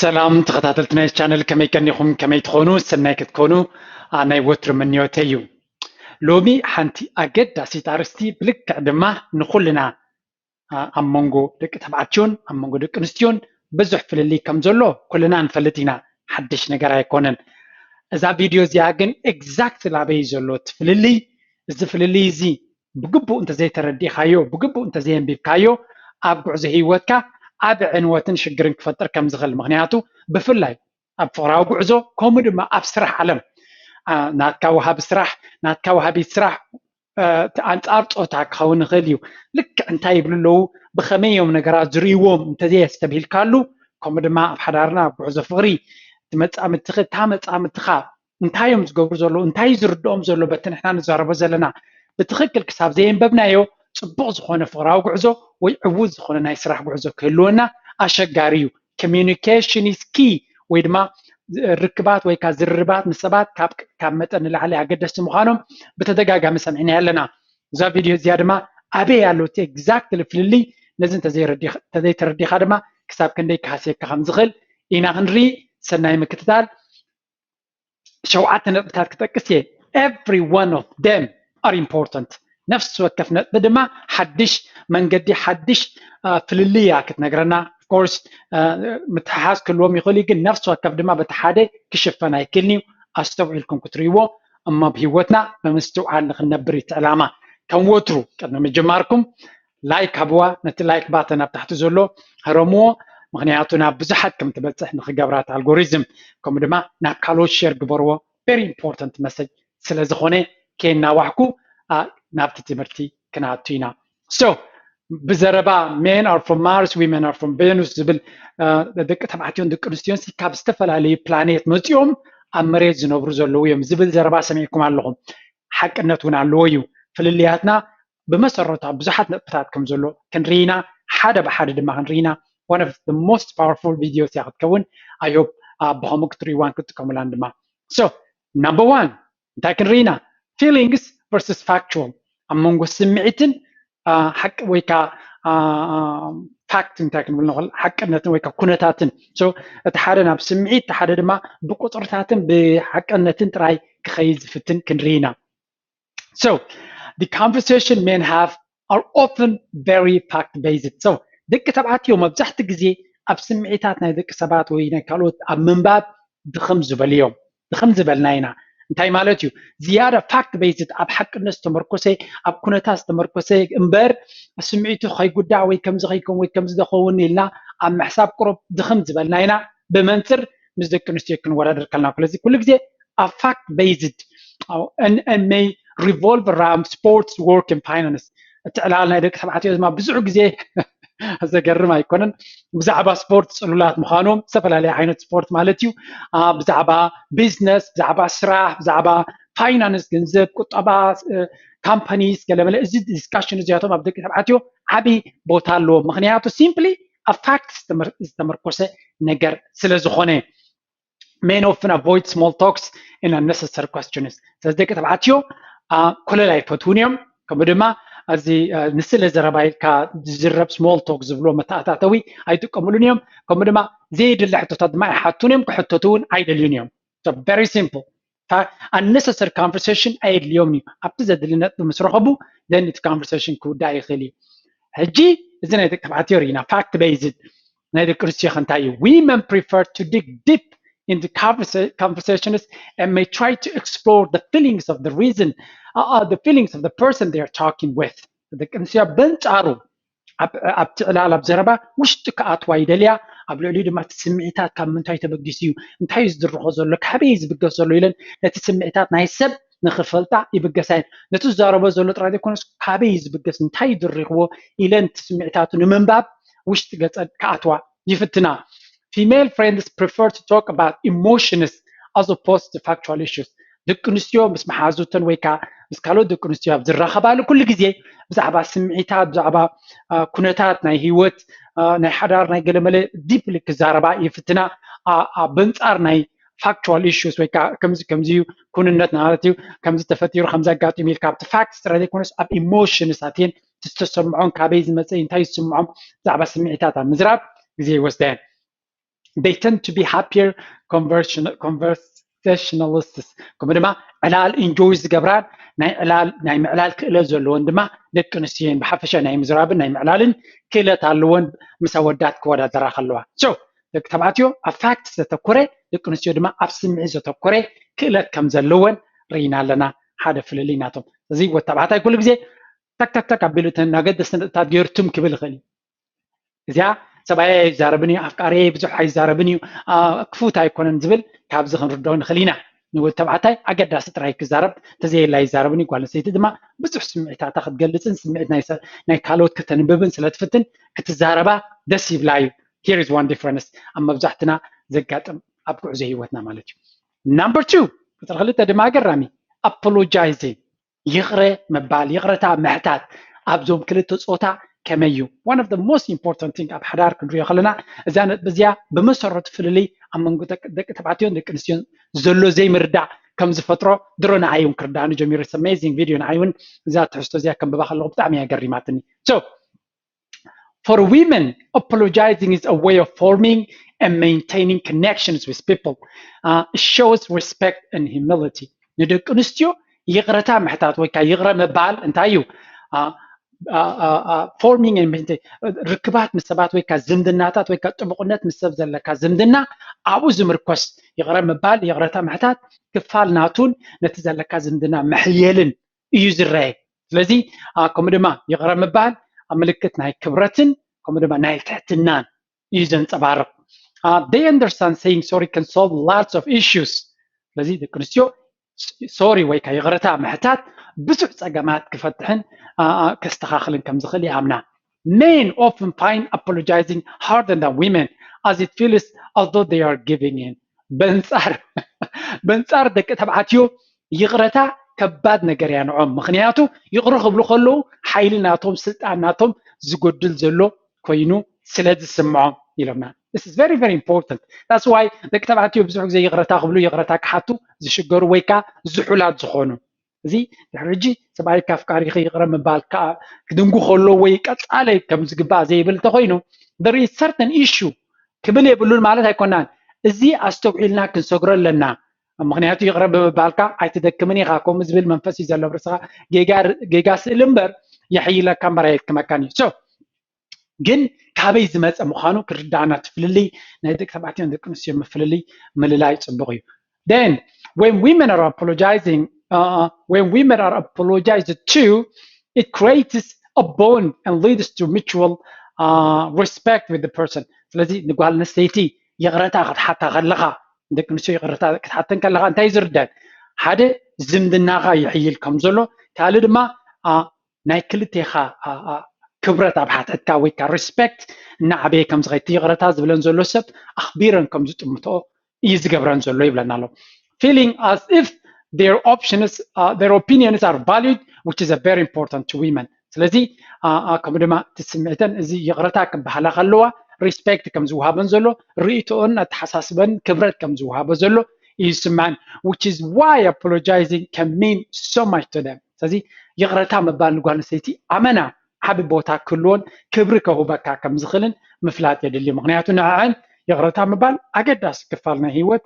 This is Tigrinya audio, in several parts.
ሰላም ተኸታተልቲ ናይ ቻነል፣ ከመይ ቀኒኹም? ከመይ ትኾኑ? ሰናይ ክትኮኑ ናይ ወትሩ ምንዮተይ እዩ። ሎሚ ሓንቲ ኣገዳሲት ኣርእስቲ፣ ብልክዕ ድማ ንኹልና ኣብ መንጎ ደቂ ተባዕትዮን ኣብ መንጎ ደቂ ኣንስትዮን ብዙሕ ፍልልይ ከም ዘሎ ኩልና ንፈልጥ ኢና። ሓድሽ ነገር ኣይኮነን። እዛ ቪድዮ እዚኣ ግን ኤግዛክትሊ ኣበይ ዘሎ እቲ ፍልልይ፣ እዚ ፍልልይ እዚ ብግቡእ እንተዘይተረዲእካዮ፣ ብግቡእ እንተዘየንቢብካዮ፣ ኣብ ጉዕዞ ህይወትካ ዓቢ ዕንወትን ሽግርን ክፈጥር ከም ዝኽእል። ምኽንያቱ ብፍላይ ኣብ ፍቕራዊ ጉዕዞ፣ ከምኡ ድማ ኣብ ስራሕ ዓለም፣ ናትካ ወሃቢ ስራሕ፣ ናትካ ወሃቢት ስራሕ፣ ኣንጻር ጾታ ክኸውን ይኽእል እዩ። ልክዕ እንታይ ይብሉ ኣለዉ፣ ብኸመይ እዮም ነገራት ዝርእይዎም እንተዘየስተብሂልካሉ፣ ከምኡ ድማ ኣብ ሓዳርና፣ ኣብ ጉዕዞ ፍቕሪ፣ እቲ መጻምድትኺ፣ እታ መጻምድትኻ እንታይ እዮም ዝገብሩ ዘለዉ፣ እንታይ ዝርድኦም ዘሎ፣ በቲ ንሕና ንዛረቦ ዘለና ብትኽክል ክሳብ ዘየንበብናዮ፣ ጽቡቕ ዝኾነ ፍቕራዊ ጉዕዞ ወይ ዕዉት ዝኾነ ናይ ስራሕ ጉዕዞ ክህልወና ኣሸጋሪ እዩ። Communication is key፣ ወይ ድማ ርክባት ወይ ከዓ ዝርርባት ምስ ሰባት ካብ መጠን ንላዕሊ ኣገደስቲ ምዃኖም ብተደጋጋሚ ሰሚዕና ኣለና። እዛ ቪድዮ እዚኣ ድማ ኣበይ ኣሎ እቲ ኤግዛክትሊ ፍልልይ፣ ነዚ እንተዘይተረዲኻ ድማ ክሳብ ክንደይ ክሃስየካ ከም ዝኽእል ኢና ክንርኢ። ሰናይ ምክትታል። ሸውዓተ ነጥብታት ክጠቅስ እየ። Every one of them are important። ነፍሲ ወከፍ ነጥቢ ድማ ሓድሽ መንገዲ፣ ሓድሽ ፍልልይ እያ ክትነግረና። Of course ምትሕሓዝ ክህልዎም ይኽእል እዩ፣ ግን ነፍሲ ወከፍ ድማ በቲ ሓደ ክሽፈን ኣይክእልን እዩ። ኣስተውዒልኩም ክትርእይዎ እሞ ኣብ ህይወትና ብምስትውዓል ንክንነብር እዩ እቲ ዕላማ። ከም ወትሩ ቅድሚ ምጅማርኩም ላይክ ሃብዋ፣ ነቲ ላይክ ባተን ኣብ ታሕቲ ዘሎ ህረምዎ፣ ምኽንያቱ ናብ ብዙሓት ከም ትበፅሕ ንክገብራት ኣልጎሪዝም፣ ከምኡ ድማ ናብ ካልኦት ሸር ግበርዎ። Very important message ስለ ዝኾነ ከየናዋሕኩ ናብቲ ትምህርቲ ክንኣቱ ኢና። So ብዘረባ men are from Mars, women are from Venus ዝብል፣ ደቂ ተባዕትዮን ደቂ ኣንስትዮን ካብ ዝተፈላለዩ ፕላኔት መፂኦም ኣብ መሬት ዝነብሩ ዘለዉ እዮም ዝብል ዘረባ ሰሚዕኩም ኣለኹም። ሓቅነት እውን ኣለዎ እዩ። ፍልልያትና ብመሰረቱ ኣብ ብዙሓት ነጥብታት ከም ዘሎ ክንርኢ ኢና፣ ሓደ ብሓደ ድማ ክንርኢ ኢና። One of the most powerful videos እያ ክትከውን። I hope ብኸምኡ ክትርእይዋን ክትጥቀሙላን ድማ። So number one እንታይ ክንርኢ ኢና? Feelings versus factual፣ ኣብ መንጎ ስምዒትን ሓቂ ወይ ከዓ ፋክት እንታይ ክንብል ንኽእል፣ ሓቅነትን ወይ ከዓ ኩነታትን። So እቲ ሓደ ናብ ስምዒት፣ እቲ ሓደ ድማ ብቁፅርታትን ብሓቅነትን ጥራይ ክኸይድ ዝፍትን ክንርኢ ኢና። So the conversation men have are often very fact based። So ደቂ ተባዕትዮ መብዛሕቲ ግዜ ኣብ ስምዒታት ናይ ደቂ ሰባት ወይ ናይ ካልኦት ኣብ ምንባብ ድኽም ዝበሉ እዮም። ድኽም ዝበልና ኢና። እንታይ ማለት እዩ? ዝያዳ ፋክት ቤዝድ፣ ኣብ ሓቅነት ዝተመርኮሰ፣ ኣብ ኩነታት ዝተመርኮሰ እምበር ስምዒቱ ከይጉዳእ ወይ ከምዚ ከይከውን ወይ ከምዚ ዝኸውን ኢልና ኣብ ምሕሳብ ቁሩብ ድኽም ዝበልና ኢና። ብመንፅር ምስ ደቂ ኣንስትዮ ክንወዳደር ከለና፣ ስለዚ ኩሉ ግዜ ኣብ ፋክት ቤዝድ and may revolve around sports, work and finance። እቲ ዕላል ናይ ደቂ ተባዕትዮ ድማ ብዙሕ ግዜ ዘገርም ኣይኮነን። ብዛዕባ ስፖርት ፅሉላት ምዃኖም፣ ዝተፈላለዩ ዓይነት ስፖርት ማለት እዩ። ብዛዕባ ቢዝነስ፣ ብዛዕባ ስራሕ፣ ብዛዕባ ፋይናንስ፣ ገንዘብ፣ ቁጠባ፣ ካምፓኒስ፣ ገለመለ። እዚ ዲስካሽን እዚኣቶም ኣብ ደቂ ተባዕትዮ ዓብዪ ቦታ ኣለዎም። ምኽንያቱ ሲምፕሊ ኣብ ፋክት ዝተመርኮሰ ነገር ስለ ዝኾነ። Men often avoid small talks and unnecessary questions። ስለዚ ደቂ ተባዕትዮ ኮለል ኣይፈትውን እዮም። ከምኡ ድማ እዚ ንስለ ዘረባ ኢልካ ዝዝረብ ስሞል ቶክ ዝብሎ መተኣታተዊ ኣይጥቀምሉን እዮም። ከምኡ ድማ ዘየድሊ ሕቶታት ድማ ኣይሓቱን እዮም፣ ክሕተቱ እውን ኣይደልዩን እዮም። Very simple። Unnecessary conversation ኣየድልዮም እዩ። ኣብቲ ዘድሊ ነጥቢ ምስ ረኸቡ then እቲ conversation ክውዳእ ይኽእል እዩ። ሕጂ እዚ ናይ ደቂ ተባዕትዮ ርኢና፣ ፋክት ቤዝድ። ናይ ደቂ ኣንስትዮ ከ እንታይ እዩ? Women prefer to dig deep in the conversations and may try to explore the feelings of the reason, uh, the feelings of the person they are talking with. ደቂ ኣንስትዮ በንጻሩ ኣብቲ ዕላል ኣብ ዘረባ ውሽጢ ክኣትዋ ይደልያ። ኣብ ልዕሊኡ ድማ እቲ ስምዒታት ካብ ምንታይ ተበጊሱ እዩ፣ እንታይ እዩ ዝድርኾ ዘሎ፣ ካበይ እዩ ዝብገስ ዘሎ ኢለን ነቲ ስምዒታት ናይ ሰብ ንኽፈልጣ ይብገሳ እየን። ነቲ ዝዛረቦ ዘሎ ጥራይ ዘይኮነስ ካበይ እዩ ዝብገስ፣ እንታይ እዩ ድሪኽዎ ኢለን እቲ ስምዒታቱ ንምንባብ ውሽጢ ገጸን ክኣትዋ ይፍትና። Female friends prefer to talk about emotions as opposed to factual issues. ደቂ ኣንስትዮ ምስ መሓዙተን ወይ ከዓ ምስ ካልኦት ደቂ ኣንስትዮ ኣብ ዝራኸባሉ ኩሉ ግዜ ብዛዕባ ስምዒታት፣ ብዛዕባ ኩነታት ናይ ህይወት፣ ናይ ሓዳር፣ ናይ ገለመለ ዲፕሊ ክዛረባ ይፍትና። በንጻር ናይ ፋክቹዋል ኢሹስ ወይ ከዓ ከምዚ ከምዚ እዩ ኩንነት ማለት እዩ፣ ከምዚ ተፈጢሩ፣ ከምዚ ኣጋጢሙ ኢልካ ኣብቲ ፋክትስ ጥራይ ዘይኮነስ ኣብ ኢሞሽንስ ኣትየን ዝተሰምዖም ካበይ ዝመፀ እንታይ ዝስምዖም ብዛዕባ ስምዒታት ኣብ ምዝራብ ግዜ ይወስዳ እየን። they tend to be happier conversion conversationalists። ከምኡ ድማ ዕላል ኢንጆይ ዝገብራን ናይ ዕላል ናይ ምዕላል ክእለት ዘለዎን ድማ ደቂ ኣንስትዮ እየን። ብሓፈሻ ናይ ምዝራብን ናይ ምዕላልን ክእለት ኣለዎን ምስ ኣወዳት ክወዳደራ ከለዋ። So ደቂ ተባዕትዮ ኣብ ፋክት ዘተኮረ፣ ደቂ ኣንስትዮ ድማ ኣብ ስምዒት ዘተኮረ ክእለት ከም ዘለወን ርኢና ኣለና። ሓደ ፍልልይ ናቶም። እዚ ወዲ ተባዕታይ ኩሉ ግዜ ተክ ተክ ተክ ኣቢሉ እተን ኣገደስቲ ነጥብታት ገይሩ ትም ክብል ይኽእል እዩ። እዚኣ ሰብኣይ ኣይዛረብን እዩ፣ ኣፍቃሪ ብዙሕ ኣይዛረብን እዩ፣ ክፉት ኣይኮነን ዝብል ካብዚ ክንርድኦ ንኽእል ኢና። ንወዲ ተባዕታይ ኣገዳሲ ጥራይ ክዛረብ፣ እንተዘየላ ኣይዛረብን እዩ። ጓል ኣንስተይቲ ድማ ብዙሕ ስምዒታታ ክትገልፅን ስምዒት ናይ ካልኦት ከተንብብን ስለ ትፍትን ክትዛረባ ደስ ይብላ እዩ። Here is one difference ኣብ መብዛሕትና ዘጋጥም ኣብ ጉዕዞ ህይወትና ማለት እዩ። Number two፣ ቁፅሪ ክልተ ድማ ኣገራሚ፣ apologizing፣ ይቕረ ምባል፣ ይቕረታ ምሕታት ኣብዞም ክልተ ፆታ ከመይ እዩ? One of the most important thing ኣብ ሓዳር ክንሪኦ ከለና እዛ ነጥቢ እዚኣ ብመሰረቱ ፍልልይ ኣብ መንጎ ደቂ ተባዕትዮን ደቂ ኣንስትዮን ዘሎ ዘይምርዳእ ከም ዝፈጥሮ ድሮ ንዓይ እውን ክርዳእኒ ጀሚሩ። It's amazing video። ንዓይ እውን እዛ ትሕዝቶ እዚኣ ከንብባ ከለኹ ብጣዕሚ እያ ገሪማትኒ። So for women, apologizing is a way of forming and maintaining connections with people. Uh, it shows respect and humility. ንደቂ ኣንስትዮ ይቕረታ ምሕታት ወይ ከዓ ይቕረ ምባል እንታይ እዩ? Forming and maintaining ርክባት ምስ ሰባት ወይ ከዓ ዝምድናታት ወይ ከዓ ጥቡቕነት ምስ ሰብ ዘለካ ዝምድና ኣብኡ ዝምርኮስ ይቕረ ምባል፣ ይቕረታ ምሕታት ክፋል ናቱን ነቲ ዘለካ ዝምድና መሕየልን እዩ ዝረአ። ስለዚ ከምኡ ድማ ይቕረ ምባል ኣብ ምልክት ናይ ክብረትን ከምኡ ድማ ናይ ትሕትናን እዩ ዘንፀባርቕ። They understand saying sorry can solve lots of issues። ስለዚ ደቂ ኣንስትዮ ሶሪ ወይ ከዓ ይቕረታ ምሕታት ብዙሕ ፀገማት ክፈትሕን ከስተኻኽልን ከም ዝኽእል ይኣምና። Men often find apologizing harder than women as it feels as though they are giving in። በንፃር በንፃር ደቂ ተባዕትዮ ይቕረታ ከባድ ነገር እያ ንዖም። ምኽንያቱ ይቕረ ክብሉ ከለዉ ሓይሊ ናቶም ስልጣን ናቶም ዝጎድል ዘሎ ኮይኑ ስለ ዝስምዖም ኢሎምና። This is very very important። That's why ደቂ ተባዕትዮ ብዙሕ ግዜ ይቕረታ ክብሉ ይቕረታ ክሓቱ ዝሽገሩ ወይ ከዓ ዝሑላት ዝኾኑ። እዚ ድሕሪ ሕጂ ሰብኣይካ ኣፍቃሪኺ ይቕረ ምባል ከዓ ክድንጉ ከሎ ወይ ቀፃለ ከም ዝግባእ ዘይብል እንተኮይኑ there is certain issue ክብል የብሉን ማለት ኣይኮናን። እዚ ኣስተውዒልና ክንሰግሮ ኣለና። ምክንያቱ ይቕረ ብምባልካ ኣይትደክምን ኢኻ። ከምኡ ዝብል መንፈስ እዩ ዘሎ ኣብ ርእስኻ። ጌጋ ስእል እምበር የሕይለካ እምበር ኣየድክመካን እዩ። So ግን ካበይ ዝመፀ ምዃኑ ክርዳእና እቲ ፍልልይ ናይ ደቂ ተባዕትዮን ደቂ ኣንስትዮ ምፍልልይ ምልላይ ፅቡቕ እዩ። Then when women are apologizing, uh, when women are apologized to, it creates a bond and leads to mutual uh, respect with the person. ስለዚ ንጓል ኣንስተይቲ ይቕረታ ክትሓታ ከለኻ፣ ደቂ ኣንስትዮ ይቕረታ ክትሓተን ከለኻ እንታይ ዝርዳን? ሓደ ዝምድናኻ ይሕይል ከም ዘሎ፣ ካልእ ድማ ናይ ክልቴኻ ክብረት ኣብ ሓትሕትካ ወይ ከዓ ሪስፔክት እናዓበየ ከም ዝኸይድ፣ ይቕረታ ዝብለን ዘሎ ሰብ ኣኽቢረን ከም ዝጥምትኦ እዩ ዝገብረን ዘሎ ይብለና ኣሎ። Feeling as if their options uh, their opinions are valued, which is a very important to women። ስለዚ ከምኡ ድማ እቲ ስምዒተን እዚ ይቕረታ ክበሃላ ከለዋ ሪስፔክት ከም ዝወሃበን ዘሎ፣ ርእይቶኦን ኣተሓሳስበን ክብረት ከም ዝወሃቦ ዘሎ እዩ ዝስምዐን። Which is why apologizing can mean so much to them። ስለዚ ይቕረታ ምባል ንጓል ኣንስተይቲ ኣመና ዓቢ ቦታ ክህልዎን ክብሪ ከህበካ ከም ዝኽእልን ምፍላጥ የድሊ። ምክንያቱ ንዕዐን ይቕረታ ምባል ኣገዳሲ ክፋል ናይ ህይወት፣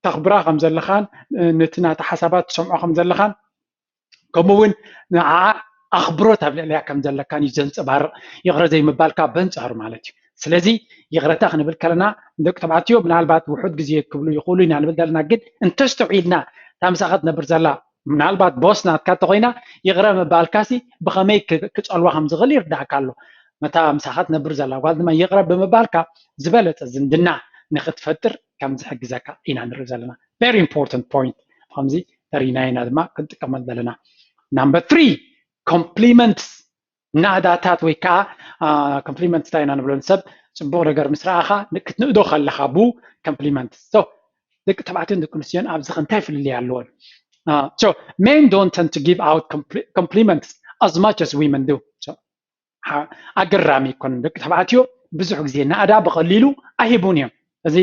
ተኽብራ ከም ዘለኻን ነቲ ናታ ሓሳባት ትሰምዖ ከም ዘለኻን ከምኡ እውን ንዓዓ ኣኽብሮት ኣብ ልዕሊያ ከም ዘለካን እዩ ዘንፀባርቕ። ይቕረ ዘይምባልካ በንጻሩ ማለት እዩ። ስለዚ ይቕረታ ክንብል ከለና ንደቂ ተባዕትዮ ምናልባት ውሑድ ግዜ ክብሉ ይኽእሉ ኢና ንብል ዘለና፣ ግን እንተስተውዒልና እታ ምሳኻ ትነብር ዘላ ምናልባት ቦስ ናትካ እንተኮይና ይቕረ ምባልካሲ ብኸመይ ክፀልዋ ከም ዝኽእል ይርዳእካ ኣሎ። መታ ምሳኻ ትነብር ዘላ ጓል ድማ ይቕረ ብምባልካ ዝበለፀ ዝምድና ንክትፈጥር ከም ዝሕግዘካ ኢና ንርኢ ዘለና። Very important point። ከምዚ ተሪናይና ድማ ክንጥቀመሉ ዘለና። Number three, compliments። ናእዳታት ወይ ከዓ ኮምፕሊመንት እንታይ ኢና ንብሎ? ንሰብ ፅቡቕ ነገር ምስ ረኣኻ ክትንእዶ ከለኻ ቡ ኮምፕሊመንት። So ደቂ ተባዕትዮን ደቂ ኣንስትዮን ኣብዚ እንታይ ፍልልይ ኣለዎን? So men don't tend to give out compliments as much as women do። ኣገራሚ ኣይኮነን። ደቂ ተባዕትዮ ብዙሕ ግዜ ናእዳ ብቐሊሉ ኣይህቡን እዮም። እዚ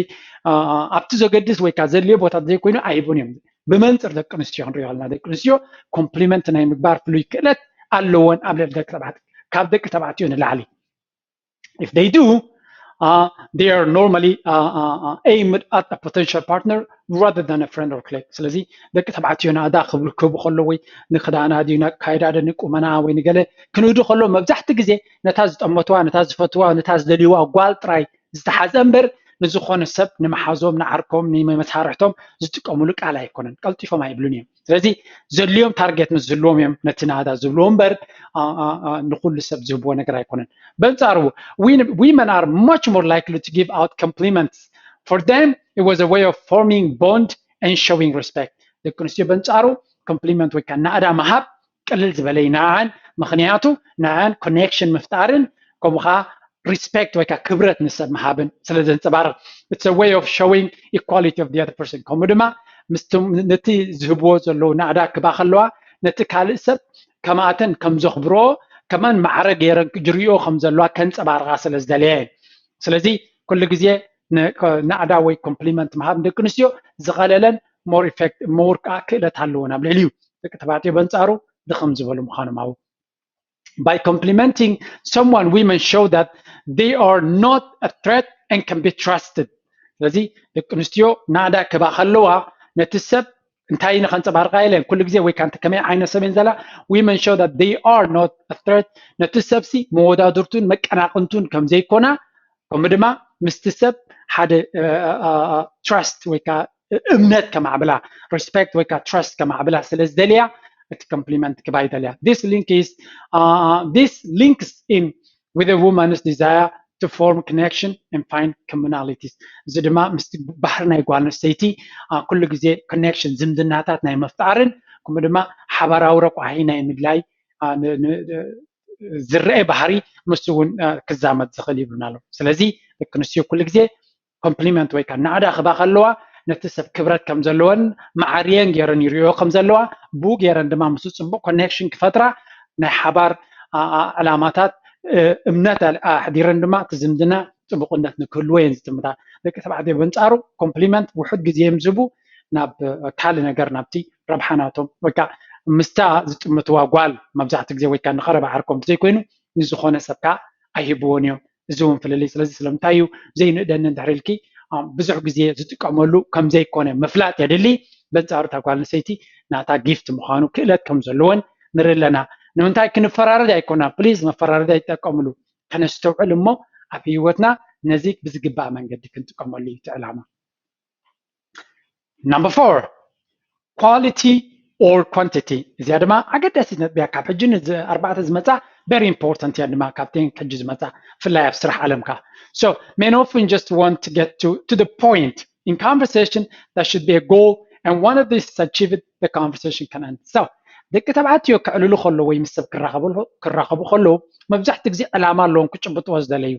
ኣብቲ ዘገድስ ወይ ከዓ ዘድልዮ ቦታ ዘይኮይኑ ኣይህቡን እዮም። ብመንፅር ደቂ ኣንስትዮ ክንሪኦ ከለና ደቂ ኣንስትዮ ኮምፕሊመንት ናይ ምግባር ፍሉይ ክእለት ኣለዎን ኣብ ልዕሊ ደቂ ተባዕትዮ ካብ ደቂ ተባዕትዮ ንላዕሊ። If they do, uh, they are normally uh, uh, uh, aimed at a potential partner rather than a friend or colleague. ስለዚ ደቂ ተባዕትዮ ናእዳ ክብሉ ክህቡ ከለዉ ወይ ንክዳና ድዩ ናካይዳ ዶ ንቁመና ወይ ንገለ ክንእዱ ከለዉ መብዛሕቲ ግዜ ነታ ዝጠመትዋ ነታ ዝፈትዋ ነታ ዝደልይዋ ጓል ጥራይ ዝተሓዘ እምበር ንዝኾነ ሰብ ንመሓዞም ንዓርኮም ንመሳርሕቶም ዝጥቀምሉ ቃል ኣይኮነን። ቀልጢፎም ኣይብሉን እዮም። ስለዚ ዘድልዮም ታርጌት ምስ ዝህልዎም እዮም ነቲ ናእዳ ዝብልዎ እምበር ንኩሉ ሰብ ዝህብዎ ነገር ኣይኮነን። በንጻሩ women are much more likely to give out compliments. For them it was a way of forming bond and showing respect. ደቂ ኣንስትዮ በንጻሩ ኮምፕሊመንት ወይ ከዓ ናእዳ ምሃብ ቅልል ዝበለ እዩ ንዓን። ምክንያቱ ንዓን ኮኔክሽን ምፍጣርን ከምኡ ከዓ ሪስፔክት ወይ ከዓ ክብረት ንሰብ ምሃብን ስለ ዘንፀባርቕ it's a way of showing equality of the other person። ከምኡ ድማ ምስቲ ነቲ ዝህብዎ ዘለዉ ናእዳ ክባ ከለዋ ነቲ ካልእ ሰብ ከማእተን ከም ዘኽብሮ ከማን ማዕረ ገይረን ዝርእዮ ከም ዘለዋ ከንፀባርቓ ስለ ዝደለየ። ስለዚ ኩሉ ግዜ ናእዳ ወይ ኮምፕሊመንት ምሃብ ንደቂ ኣንስትዮ ዝቐለለን ሞር ኢፌክት ሞር ከዓ ክእለት ኣለዎን ኣብ ልዕሊኡ ደቂ ተባዕትዮ በንፃሩ ድኽም ዝበሉ ምዃኖም ኣብኡ። By complimenting someone, women show that they are not a threat and can be trusted. ስለዚ ደቂ ኣንስትዮ ናእዳ ክባ ከለዋ ነቲ ሰብ እንታይ ንኸንፀባርቃ ኢለን ኩሉ ግዜ ወይ ካንቲ ከመይ ዓይነት ሰብ እየን ዘላ women show that they are not a threat ነቲ ሰብሲ መወዳድርቱን መቀናቕንቱን ከም ዘይኮና ከምኡ ድማ ምስቲ ሰብ ሓደ ትራስት ወይ ከዓ እምነት ከማዕብላ ሪስፔክት ወይ ከዓ ትራስት ከማዕብላ ስለ ዝደልያ እቲ ኮምፕሊመንት ክባ ይደልያ። This link is uh, this links in with a woman's desire to form connection and find commonalities. እዚ ድማ ምስቲ ባህሪ ናይ ጓል ኣንስተይቲ ኩሉ ግዜ ኮኔክሽን ዝምድናታት ናይ ምፍጣርን ከምኡ ድማ ሓባራዊ ረቋሒ ናይ ምድላይ ዝረአ ባህሪ ምስ እውን ክዛመድ ዝኽእል ይብሉና ኣለዉ። ስለዚ ደቂ ኣንስትዮ ኩሉ ግዜ ኮምፕሊመንት ወይ ከዓ ናዕዳ ክባ ከለዋ ነቲ ሰብ ክብረት ከም ዘለወን ማዕርየን ገይረን ይርእዮ ከም ዘለዋ ብኡ ገይረን ድማ ምስ ፅቡቅ ኮኔክሽን ክፈጥራ ናይ ሓባር ዕላማታት እምነት ኣሕዲረን ድማ እቲ ዝምድና ጥቡቅነት ንክህልዎ እየን ዝጥምታ። ደቂ ተባዕትዮ በንፃሩ ኮምፕሊመንት ውሑድ ግዜ እዮም ዝህቡ ናብ ካልእ ነገር ናብቲ ረብሓ ናቶም ወይ ከዓ ምስታ ዝጥምትዋ ጓል መብዛሕትኡ ግዜ ወይ ከዓ ንቀረባ ዓርኮም ዘይኮይኑ ንዝኾነ ሰብ ከዓ ኣይህብዎን እዮም። እዚ እውን ፍልልይ ስለዚ ስለምንታይ እዩ ዘይንእደኒ እንድሕር ኢልኪ ብዙሕ ግዜ ዝጥቀመሉ ከም ዘይኮነ ምፍላጥ የድሊ። በንፃሩ እታ ጓል ኣንስተይቲ ናታ ጊፍት ምዃኑ ክእለት ከም ዘለወን ንርኢ ኣለና። ንምንታይ ክንፈራረድ ኣይኮና ፕሊዝ መፈራረድ ኣይትጠቀምሉ። ከነስተውዕል እሞ ኣብ ህይወትና ነዚ ብዝግባእ መንገዲ ክንጥቀመሉ እዩ እቲ ዕላማ። Number four, quality or quantity. እዚኣ ድማ ኣገዳሲት ነጥቢ እያ። ካብ ሕጂ ንኣርባዕተ ዝመፃ very important እያ ድማ ካብተን ሕጂ ዝመፃ ብፍላይ ኣብ ስራሕ ዓለምካ። So men often just want to get to, to the point in conversation that should be a goal and one of these is achieved the conversation can end. So ደቂ ተባዕትዮ ክዕልሉ ከለዉ ወይ ምስ ሰብ ክራኸቡ ከለዉ መብዛሕትኡ ግዜ ዕላማ ኣለዎም ክጭብጥዎ ዝደለዩ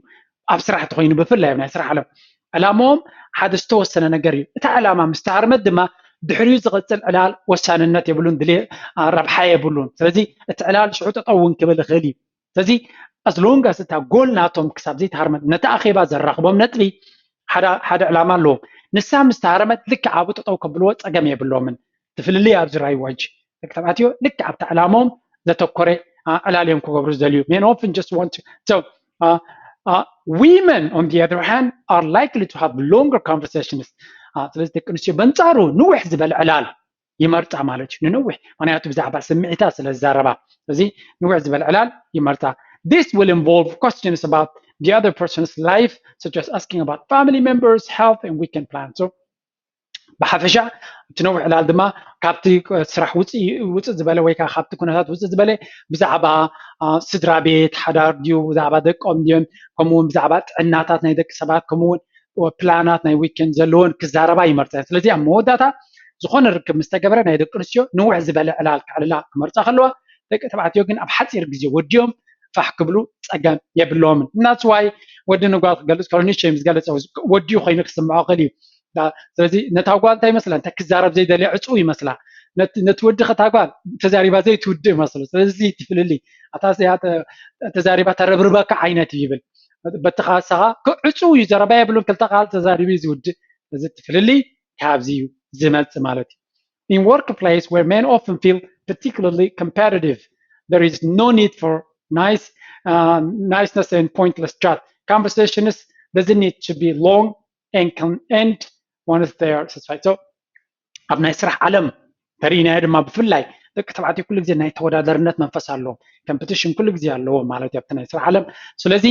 ኣብ ስራሕ ተኮይኑ ብፍላይ ኣብ ናይ ስራሕ ዓለም ዕላማኦም ሓደ ዝተወሰነ ነገር እዩ። እታ ዕላማ ምስ ተሃርመት ድማ ድሕሪኡ ዝቐፅል ዕላል ወሳንነት የብሉን፣ ድሌ ረብሓ የብሉን። ስለዚ እቲ ዕላል ሽዑ ጠጠው እውን ክብል ይኽእል እዩ። ስለዚ ኣዝሎንጋስ እታ ጎል ናቶም ክሳብ ዘይተሃርመት ነቲ ኣኼባ ዘራኽቦም ነጥቢ ሓደ ዕላማ ኣለዎም። ንሳ ምስ ተሃረመት ልክዕ ኣብኡ ጠጠው ከብልዎ ፀገም የብሎምን። እቲ ፍልልይ ኣብዚ ራይዋ ሕጂ ደቂ ተባዕትዮ ልክዕ ኣብቲ ዕላሞም ዘተኮረ ዕላል እዮም ክገብሩ ዝደልዩ። Men often just want to so uh, uh, women on the other hand are likely to have longer conversations. ስለዚ ደቂ ኣንስትዮ በንፃሩ ንውሕ ዝበለ ዕላል ይመርፃ ማለት እዩ። ንንውሕ ምክንያቱ ብዛዕባ ስምዒታት ስለ ዝዛረባ እዚ ንውሕ ዝበለ ዕላል ይመርፃ። This will involve questions about the other person's life, such as asking about family members, health, and weekend plans. So ብሓፈሻ እቲ ነዊሕ ዕላል ድማ ካብቲ ስራሕ ውፅእ ዝበለ ወይ ከዓ ካብቲ ኩነታት ውፅእ ዝበለ ብዛዕባ ስድራ ቤት ሓዳር ድዩ ብዛዕባ ደቆም ድዮም ከምኡውን ብዛዕባ ጥዕናታት ናይ ደቂ ሰባት ከምኡውን ፕላናት ናይ ዊኬንድ ዘለዎን ክዛረባ ይመርፀ። ስለዚ ኣብ መወዳእታ ዝኾነ ርክብ ምስ ተገብረ ናይ ደቂ ኣንስትዮ ንውሕ ዝበለ ዕላል ክዕልላ ክመርፃ ከለዋ ደቂ ተባዕትዮ ግን ኣብ ሓፂር ግዜ ወዲኦም ፋሕ ክብሉ ፀገም የብሎምን። እናስዋይ ወዲ ንጓል ክገልፅ ከሎ ንሸይ ምስ ገለፀ ወዲኡ ኮይኑ ክስምዖ ክእል እዩ። ስለዚ ነታ ጓል እንታይ ይመስላ እንተ ክዛረብ ዘይደልያ ዕፁ ይመስላ። ነቲ ወዲ ከታ ጓል ተዛሪባ ዘይትውድእ ይመስሉ። ስለዚ እቲ ፍልልይ ኣታ ተዛሪባ ተረብርበካ ዓይነት እዩ ይብል። በቲ ካሳኻ ዕፁ እዩ ዘረባ የብሉን ክልተ ቃል ተዛሪቡ እዩ ዝውድእ። እዚ እቲ ፍልልይ ካብዚ እዩ ዝመፅእ ማለት እዩ። In workplace where men often feel particularly competitive, there is no need for nice, uh, niceness and pointless chat. Conversations doesn't need to be long and can end once they are satisfied. So ኣብ ናይ ስራሕ ዓለም ተሪኢናዮ ድማ ብፍላይ ደቂ ተባዕትዮ ኩሉ ግዜ ናይ ተወዳዳርነት መንፈስ ኣለዎም። ኮምፒቲሽን ኩሉ ግዜ ኣለዎም ማለት እዩ ኣብቲ ናይ ስራሕ ዓለም። ስለዚ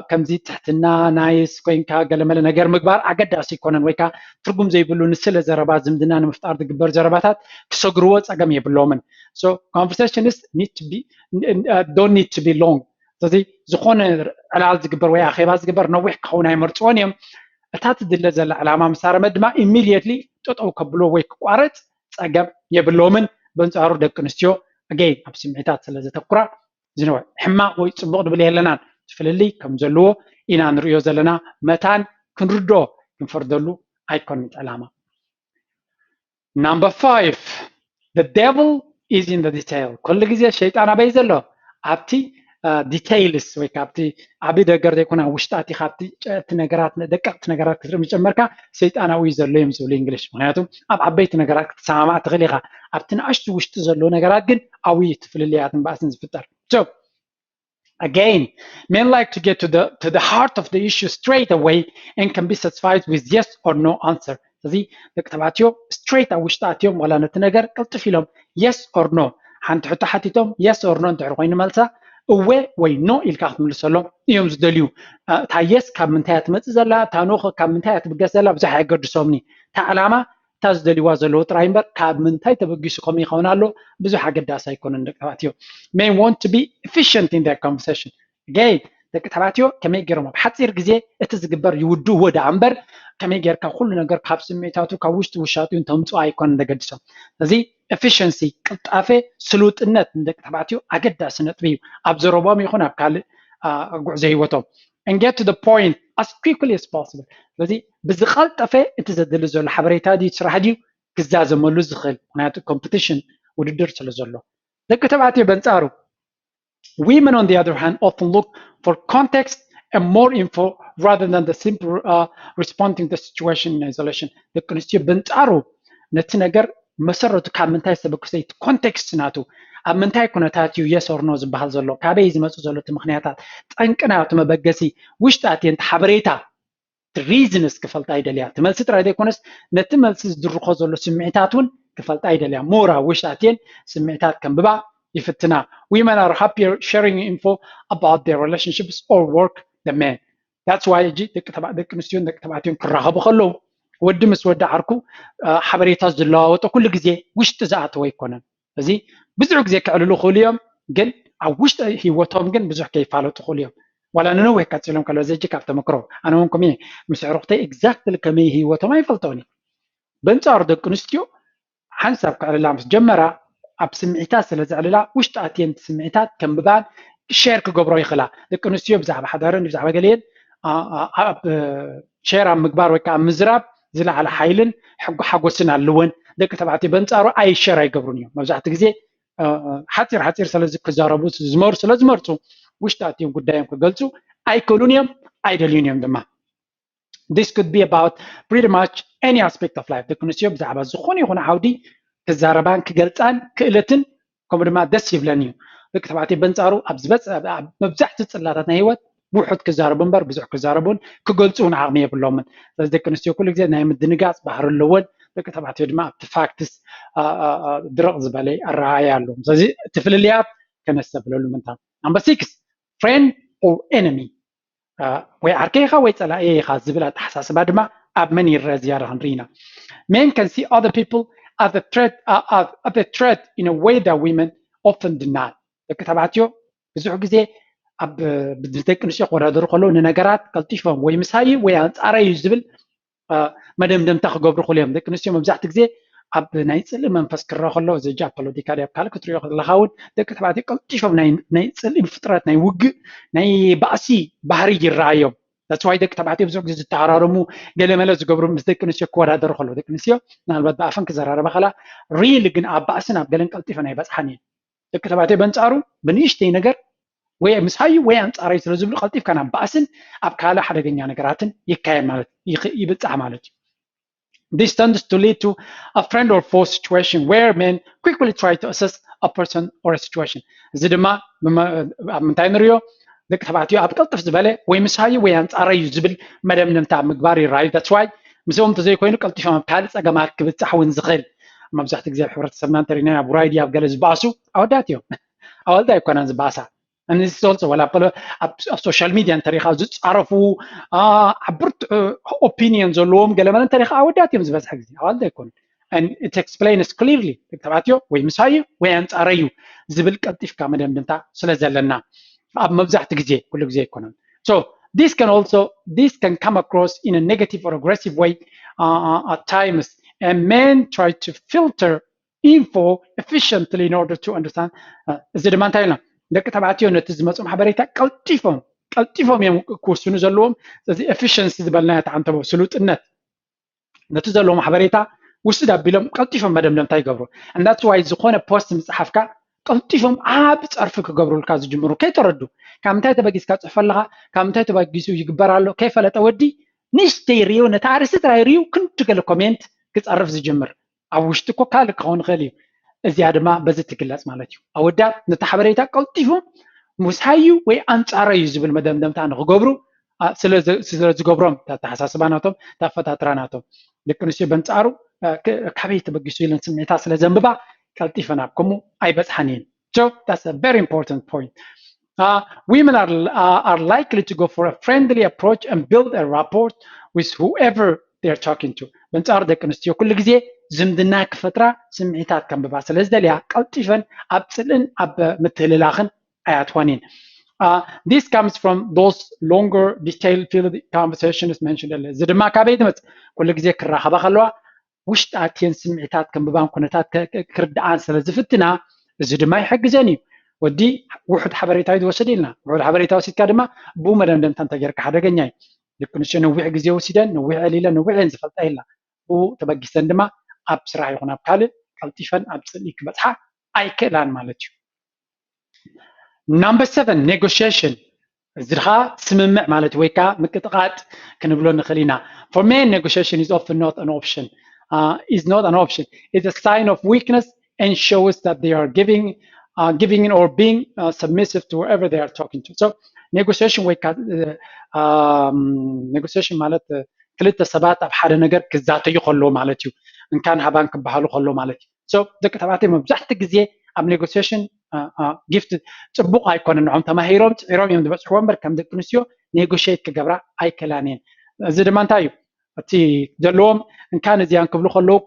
ከምዚ ትሕትና ናይስ ኮይንካ ገለመለ ነገር ምግባር ኣገዳሲ ኣይኮነን፣ ወይ ከዓ ትርጉም ዘይብሉ ንስለ ዘረባ ዝምድና ንምፍጣር ዝግበር ዘረባታት ክሰግርዎ ፀገም የብሎምን። So conversations need to be don't need to be long። ስለዚ ዝኾነ ዕላል ዝግበር ወይ ኣኼባ ዝግበር ነዊሕ ክኸውን ኣይመርፅዎን እዮም። እታ ትድለ ዘላ ዕላማ ምስ ኣረመት ድማ ኢሚድየትሊ ጠጠው ከብሎ ወይ ክቋረፅ ፀገም የብሎምን። በንፃሩ ደቂ ኣንስትዮ ኣገይን ኣብ ስምዒታት ስለ ዘተኩራ ዝነወ ሕማቕ ወይ ፅቡቕ ንብል የለናን። እቲ ፍልልይ ከም ዘለዎ ኢና ንርእዮ ዘለና መታን ክንርዶ ክንፈርደሉ ኣይኮንን ዕላማ። Number five, the devil is in the detail። ኩሉ ግዜ ሸይጣን ኣበይ ዘሎ? ኣብቲ ዲቴይልስ ወይ ካብቲ ዓቢ ነገር ዘይኮነ ውሽጣ እቲ ካብቲ ጨቲ ነገራት ደቀቅቲ ነገራት ክትርኢ ምጨመርካ ሰይጣን ኣብኡ እዩ ዘሎ እዮም ዝብሉ እንግሊሽ። ምክንያቱ ኣብ ዓበይቲ ነገራት ክትሰማማዕ ትኽእል ኢኻ፣ ኣብቲ ንኣሽቱ ውሽጢ ዘሎ ነገራት ግን ኣብኡ እዩ እቲ ፍልልያትን ባእስን ዝፍጠር። So again, men like to get to the to the heart of the issue straight away and can be satisfied with yes or no answer። ስለዚ ደቂ ተባዕትዮ ስትሬት ኣብ ውሽጢ ኣትዮም ዋላ ነቲ ነገር ቅልጥፍ ኢሎም yes or no፣ ሓንቲ ሕቶ ሓቲቶም yes or no እንድሕር ኮይኑ መልሳ እወ ወይ no ኢልካ ክትምልሰሎም እዮም ዝደልዩ። እታ yes ካብ ምንታይ እያ ትመፅእ ዘላ፣ እታ no ከ ካብ ምንታይ እያ ትብገስ ዘላ ብዙሕ ኣየገድሶምኒ። እታ ዕላማ እታ ዝደልይዋ ዘለዉ ጥራይ እምበር ካብ ምንታይ ተበጊሱ ከምኡ ይኸውን ኣሎ ብዙሕ ኣገዳሲ ኣይኮነን። ደቂ ተባዕትዮ may want to be efficient in their conversation። Again, ደቂ ተባዕትዮ ከመይ ገይሮም ኣብ ሓፂር ግዜ እቲ ዝግበር ይውድእዎ ደኣ እምበር ከመይ ጌርካ ኩሉ ነገር ካብ ስምዒታቱ ካብ ውሽጢ ውሻጡ እንተምፅኦ ኣይኮነን ዘገድሶም። ስለዚ ኤፊሽንሲ፣ ቅልጣፈ፣ ስሉጥነት ንደቂ ተባዕትዮ ኣገዳሲ ነጥቢ እዩ ኣብ ዘረቦም ይኹን ኣብ ካልእ ጉዕዞ ህይወቶም። And get to the point as quickly as possible። ስለዚ ብዝቐልጠፈ እቲ ዘድሊ ዘሎ ሓበሬታ ድዩ ስራሕ ድዩ ክዛዘመሉ ዝኽእል፣ ምክንያቱ ኮምፒቲሽን ውድድር ስለ ዘሎ። ደቂ ተባዕትዮ በንጻሩ Women, on the other hand, often look for context and more info rather than the simple uh, responding the situation in isolation። ደቂ ኣንስትዮ በንጻሩ ነቲ ነገር መሰረቱ ካብ ምንታይ ዝተበገሰ እቲ ኮንቴክስት ናቱ ኣብ ምንታይ ኩነታት እዩ yes or no ዝበሃል ዘሎ፣ ካበይ ዝመፁ ዘሎ እቲ ምክንያታት፣ ጠንቂ ናቱ መበገሲ ውሽጢ ኣትየን ሓበሬታ ሪዝንስ ክፈልጣ ይደልያ። እቲ መልሲ ጥራይ ዘይኮነስ ነቲ መልሲ ዝድርኾ ዘሎ ስምዒታት እውን ክፈልጣ ይደልያ። ሞራ ውሽጢ ኣትየን ስምዒታት ከንብባ ይፍትና። Women are happier sharing info about their relationships or work than men. That's why እጂ ደቂ ኣንስትዮን ደቂ ተባዕትዮን ክራኸቡ ከለዉ ወዲ ምስ ወዲ ዓርኩ ሓበሬታ ዝለዋወጦ ኩሉ ግዜ ውሽጢ ዝኣተወ ኣይኮነን። እዚ ብዙሕ ግዜ ክዕልሉ ክእሉ እዮም፣ ግን ኣብ ውሽጢ ህይወቶም ግን ብዙሕ ከይፋለጡ ክእሉ እዮም። ዋላ ንነዊሕ ቀፂሎም ከለዉ ዘጂ ካብ ተመክሮ ኣነ እውን ከምኡ ምስ ኣዕሩኽተይ ኤግዛክትሊ ከመይ ህይወቶም ኣይፈልጦን እዩ። በንፃሩ ደቂ ኣንስትዮ ሓንሳብ ክዕልላ ምስ ጀመራ ኣብ ስምዒታት ስለ ዘዕልላ ውሽጢ ኣትየን ስምዒታት ከንብባን ሼር ክገብሮ ይኽእላ። ደቂ ኣንስትዮ ብዛዕባ ሓዳረን ብዛዕባ ገለየን ኣብ ሼር ኣብ ምግባር ወይ ከዓ ኣብ ምዝራብ ዝለዓለ ሓይልን ሓጎስን ኣለወን። ደቂ ተባዕትዮ በንፃሩ ኣይ ሼር ኣይገብሩን እዮም። መብዛሕትኡ ግዜ ሓፂር ሓፂር ስለዚ ክዛረቡ ዝመሩ ስለ ዝመርፁ ውሽጢ ኣትዮም ጉዳዮም ክገልፁ ኣይክእሉን እዮም፣ ኣይደልዩን እዮም ድማ። This could be about pretty much any aspect of life። ደቂ ኣንስትዮ ብዛዕባ ዝኾነ ይኹን ዓውዲ ክዛረባን ክገልፃን ክእለትን ከምኡ ድማ ደስ ይብለን እዩ። ደቂ ተባዕትዮ በንፃሩ ኣብ ዝበፅ መብዛሕትኡ ፅላታት ናይ ህይወት ውሑድ ክዛረቡ እምበር ብዙሕ ክዛረቡን ክገልፁ እውን ዓቕሚ የብሎምን። ስለዚ ደቂ ኣንስትዮ ኩሉ ግዜ ናይ ምድንጋፅ ባህሪ ኣለወን። ደቂ ተባዕትዮ ድማ ኣብቲ ፋክትስ ድርቕ ዝበለ ኣረኣእያ ኣለዎም። ስለዚ እቲ ፍልልያት ከነስተብለሉ ምንታ። Number six, friend or enemy። ወይ ዓርከይ ኢኻ ወይ ጸላእየይ ኢኻ ዝብል ኣተሓሳስባ ድማ ኣብ መን ይረአ ዝያዳ ክንርኢ ኢና። Men can see other people as a threat, uh, as, as a threat in a way that women often deny። ደቂ ተባዕትዮ ብዙሕ ግዜ ኣብ ደቂ ኣንስትዮ ክወዳደሩ ከለዉ ንነገራት ቀልጢፎም ወይ ምሳይ ወይ ኣንጻረይ እዩ ዝብል መደምደምታ ክገብሩ ክእሉ እዮም። ደቂ ኣንስትዮ መብዛሕትኡ ግዜ ኣብ ናይ ፅልኢ መንፈስ ክረአ ከሎ እዚ ኣብ ፖለቲካ ድዩ ኣብ ካልእ ክትሪኦ ከለካ እውን ደቂ ተባዕትዮ ቀልጢፎም ናይ ፅልኢ ፍጥረት ናይ ውግእ ናይ ባእሲ ባህሪ ይረኣዮም። That's why ደቂ ተባዕትዮ ብዙሕ ግዜ ዝተሃራረሙ ገለመለ ዝገብሩ ምስ ደቂ ኣንስትዮ ክወዳደሩ ከለዉ ደቂ ኣንስትዮ ምናልባት ብኣፈን ክዘራረባ ከላ ሪሊ ግን ኣብ ባእስን ኣብ ገለን ቀልጢፈን ኣይበፅሓን እየን። ደቂ ተባዕትዮ በንፃሩ ብንእሽተይ ነገር ወይ ምሳዩ ወይ ኣንፃረይ ስለ ዝብሉ ቀልጢፍካ ናብ ባእስን ኣብ ካልእ ሓደገኛ ነገራትን ይካየድ ማለት ይብፃሕ ማለት እዩ። This tends to lead to a friend or foe situation where men quickly try to assess a person or a situation። እዚ ድማ ኣብ ምንታይ ንሪኦ? ደቂ ተባዕትዮ ኣብ ቅልጥፍ ዝበለ ወይ ምሳዩ ወይ ኣንጻረዩ ዝብል መደምደምታ ምግባር ይረኣዩ። That's why ምስኦም እንተዘይኮይኑ ቀልጢፎም ኣብ ካልእ ጸገማት ክብጻሕ እውን ዝኽእል። መብዛሕትኡ ግዜ ኣብ ሕብረተሰብና እንተሪና ኣብ ውራይ ድዩ ኣብ ገለ ዝበኣሱ ኣወዳት እዮም። ኣዋልድ ኣይኮናን ዝበኣሳ። And this is also ወላ ኣብ social media እንተሪኻ ዝጻረፉ ዓብርት opinion ዘለዎም ገለመለ እንተሪኻ ኣወዳት እዮም ዝበዝሐ ግዜ ኣዋልድ ኣይኮኑን። And it explains clearly ተባዕትዮ ወይ ምሳዩ ወይ ኣንጻረዩ ዝብል ቀልጢፍካ መደምደምታ ስለ ዘለና ኣብ መብዛሕትኡ ግዜ ኩሉ ግዜ ኣይኮነን። So this can also this can come across in a negative or aggressive way uh, at times, and men try to filter info efficiently in order to understand. እዚ ድማ እንታይ ኢልና ደቂ ተባዕትዮ ነቲ ዝመፅኦም ሓበሬታ ቀልጢፎም ቀልጢፎም እዮም ክውስኑ ዘለዎም። ስለዚ efficiency ዝበልናዮ ተዓንተቦ ስሉጥነት ነቲ ዘለዎም ሓበሬታ ውስድ ኣቢሎም ቀልጢፎም መደምደምታ ይገብሩ። And that's why ዝኾነ post ምፅሓፍካ ቀልጢፎም ዓቢ ፀርፊ ክገብሩልካ ዝጅምሩ ከይተረዱ ካብ ምንታይ ተበጊስካ ፅሕፎ ኣለካ ካብ ምንታይ ተበጊሱ ይግበር ኣሎ ከይፈለጠ ወዲ ንእሽተይ ሪኡ ነቲ ኣርእስቲ ጥራይ ሪኡ ክንዲ ገለ comment ክፀርፍ ዝጅምር ኣብ ውሽጢ እኮ ካልእ ክኸውን ይኽእል እዩ። እዚኣ ድማ በዚ ትግለፅ ማለት እዩ። ኣወዳት ነቲ ሓበሬታ ቀልጢፎም ምሳዩ ወይ ኣንጻረዩ ዝብል መደምደምታ ንክገብሩ ስለ ዝገብሮም ተተሓሳስባ ናቶም ተፈጣጥራ ናቶም ደቂ ኣንስትዮ በንጻሩ ካበይ ተበጊሱ ኢለን ስምዒታት ስለ ዘንብባ ቀልጢፈን ኣብ ከምኡ ኣይበፅሓን እየን። So that's a very important point. Uh, women are, uh, are likely to go for a friendly approach and build a rapport with whoever they're talking to. በንጻሩ ደቂ ኣንስትዮ ኩሉ ግዜ ዝምድና ክፈጥራ ስምዒታት ከንብባ ስለ ዝደልያ ቀልጢፈን ኣብ ፅልእን ኣብ ምትህልላኽን ኣይኣትዋን እየን። Uh, this comes from those longer detailed field conversations mentioned earlier. እዚ ድማ ካበይ ትመፅእ? ኩሉ ግዜ ክራኸባ ከለዋ ውሽጢ ኣትየን ስምዒታት ከንብባን ኩነታት ክርድኣን ስለ ዝፍትና እዚ ድማ ይሕግዘን እዩ። ወዲ ውሑድ ሓበሬታዊ ዝወስድ ኢልና ውሑድ ሓበሬታ ወሲድካ ድማ ብኡ መደምደምታ እንተጌርካ ሓደገኛ እዩ። ደቂ ኣንስትዮ ነዊሕ ግዜ ወሲደን ነዊሕ ዕሊለን ነዊሕ እየን ዝፈልጣ ኢልና ብኡ ተበጊሰን ድማ ኣብ ስራሕ ይኹን ኣብ ካልእ ቀልጢፈን ኣብ ፅልኢ ክበፅሓ ኣይክእላን ማለት እዩ። Number seven, negotiation. እዚ ድኻ ስምምዕ ማለት ወይ ከዓ ምቅጥቃጥ ክንብሎ ንኽእል ኢና። For men, negotiation is often not an option. Uh, is not an option. It's a sign of weakness and shows that they are giving, uh, giving in or being uh, submissive to whoever they are talking to. So negotiation ወይ ከዓ um, negotiation ማለት ክልተ ሰባት ኣብ ሓደ ነገር ክዛተዩ ከለዉ ማለት እዩ። እንካን ሃባን ክበሃሉ ከለዉ ማለት እዩ። So ደቂ ተባዕትዮ መብዛሕትኡ ግዜ ኣብ negotiation gift ፅቡቕ ኣይኮነን። ንዖም ተማሂሮም ፅዒሮም እዮም ዝበፅሕዎ እምበር ከም ደቂ ኣንስትዮ negotiate ክገብራ ኣይከላን እየን። እዚ ድማ እንታይ እዩ? እቲ ዘለዎም እንካን እዚያን ክብሉ ከለዉ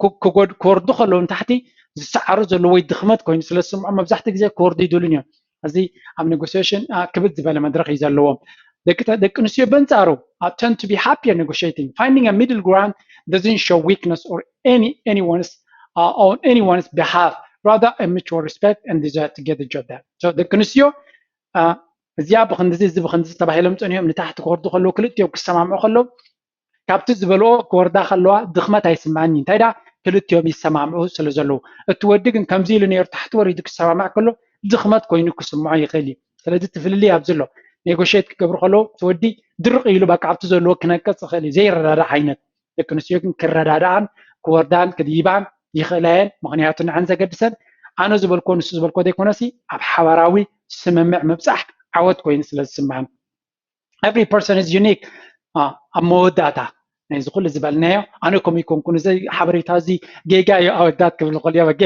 ክወርዱ ከለዉ ንታሕቲ ዝሰዓሩ ዘለዉ ወይ ድኽመት ኮይኑ ስለ ዝስምዖም መብዛሕትኡ ግዜ ክወርዱ ይደልዩን እዮም። እዚ ኣብ negotiation ክብድ ዝበለ መድረኽ እዩ ዘለዎም። ደቂ ኣንስትዮ በንጻሩ tend to be happier negotiating. Finding a middle ground doesn't show weakness or any anyone's uh, on anyone's behalf, rather a mutual respect and desire to get the job done. So ደቂ ኣንስትዮ እዚኣ ብክንድዚ እዚ ብክንድዚ ተባሂሎም ፀኒሖም ንታሕቲ ክወርዱ ከለዉ ክልቲኦም ክሰማምዑ ከለዉ ካብቲ ዝበልኦ ክወርዳ ከለዋ ድኽመት ኣይስምዓኒ እንታይ ዳ ክልቲኦም ይሰማምዑ ስለ ዘለዉ እቲ ወዲ ግን ከምዚ ኢሉ ነይሩ ታሕቲ ወሪዱ ክሰማማዕ ከሎ ድኽመት ኮይኑ ክስምዖ ይኽእል እዩ። ስለዚ እቲ ፍልልይ ኣብዚ ኣሎ። negotiate ክገብሩ ከለዉ እቲ ወዲ ድርቕ ኢሉ በቃ ኣብቲ ዘለዎ ክነቅፅ ይኽእል እዩ ዘይረዳዳእ ዓይነት። ደቂ ኣንስትዮ ግን ክረዳድኣን ክወርዳን ክድይባን ይኽእላ እየን። ምኽንያቱ ንዐን ዘገድሰን ኣነ ዝበልኮ ንሱ ዝበልኮ ዘይኮነሲ ኣብ ሓባራዊ ስምምዕ ምብፃሕ ዓወት ኮይኑ ስለ ዝስምዐን። Every person is unique. ኣብ መወዳእታ ናይዚ ኩሉ ዝበልናዮ ኣነ ከምኡ ይኮንኩን እዚ ሓበሬታ እዚ ጌጋ እዩ ኣወዳት ክብል ከልዮ በጌ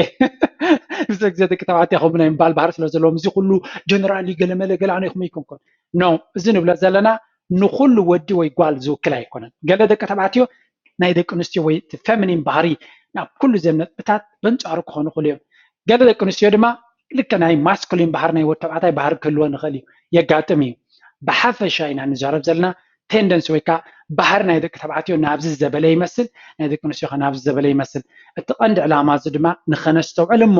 ብዙ ግዜ ደቂ ተባዕትዮ ከምኡ ናይ ምባል ባህሪ ስለ ዘለዎም እዚ ኩሉ ጀነራል እዩ ገለመለ ገለ ኣነ ከምኡ ይኮንኩን no እዚ ንብሎ ዘለና ንኩሉ ወዲ ወይ ጓል ዝውክል ኣይኮነን። ገለ ደቂ ተባዕትዮ ናይ ደቂ ኣንስትዮ ወይ እቲ ፌሚኒን ባህሪ ናብ ኩሉ ዘም ነጥብታት በንጻሩ ክኾኑ ይኽእሉ እዮም። ገለ ደቂ ኣንስትዮ ድማ ልክዕ ናይ ማስኩሊን ባህሪ ናይ ወዲ ተባዕታይ ባህሪ ክህልወን ይኽእል እዩ፣ የጋጥም እዩ። ብሓፈሻ ኢና ንዛረብ ዘለና ቴንደንሲ ወይ ከዓ ባህሪ ናይ ደቂ ተባዕትዮ ናብዚ ዘበለ ይመስል፣ ናይ ደቂ ኣንስትዮ ከ ናብዚ ዘበለ ይመስል። እቲ ቀንዲ ዕላማ እዚ ድማ ንኸነስተውዕል እሞ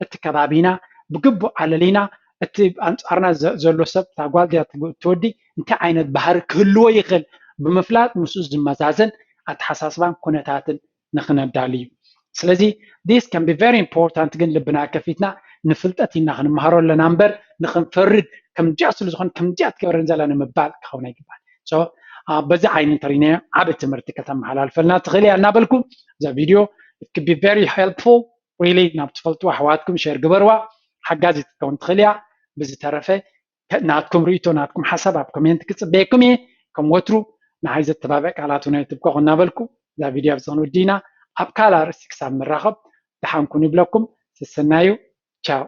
እቲ ከባቢና ብግቡእ ኣለሊና እቲ ኣንጻርና ዘሎ ሰብ እታ ጓል ድያ ትወዲ እንታይ ዓይነት ባህሪ ክህልዎ ይኽእል ብምፍላጥ ምስኡ ዝመዛዘን ኣተሓሳስባን ኩነታትን ንኽነዳሊ እዩ። ስለዚ this can be very important ግን ልብና ከፊትና ንፍልጠት ኢና ክንመሃሮ ኣለና እምበር ንኽንፈርድ ከምዚኣ ስለ ዝኾነ ከምዚኣ ትገብረን ዘላ ንምባል ክኸውን ኣይግባል። በዚ ዓይኒ እንተሪናዮ ዓብ ትምህርቲ ከተመሓላልፈልና ትኽእል እያ እናበልኩ እዛ ቪድዮ it could be very helpful really ናብ ትፈልጡ ኣሕዋትኩም ሸር ግበርዋ ሓጋዚት ክትከውን ትኽእል እያ። ብዝተረፈ ናትኩም ርእቶ፣ ናትኩም ሓሳብ ኣብ ኮሜንት ክፅበየኩም እየ። ከም ወትሩ ንዓይ ዘተባብዕ ቃላት ናይ ትብከኹ እናበልኩ እዛ ቪድዮ ኣብዚ ክንውድእና። ኣብ ካልእ ኣርእስቲ ክሳብ ምራኸብ ደሓንኩን ይብለኩም። ስሰናዩ። ቻው።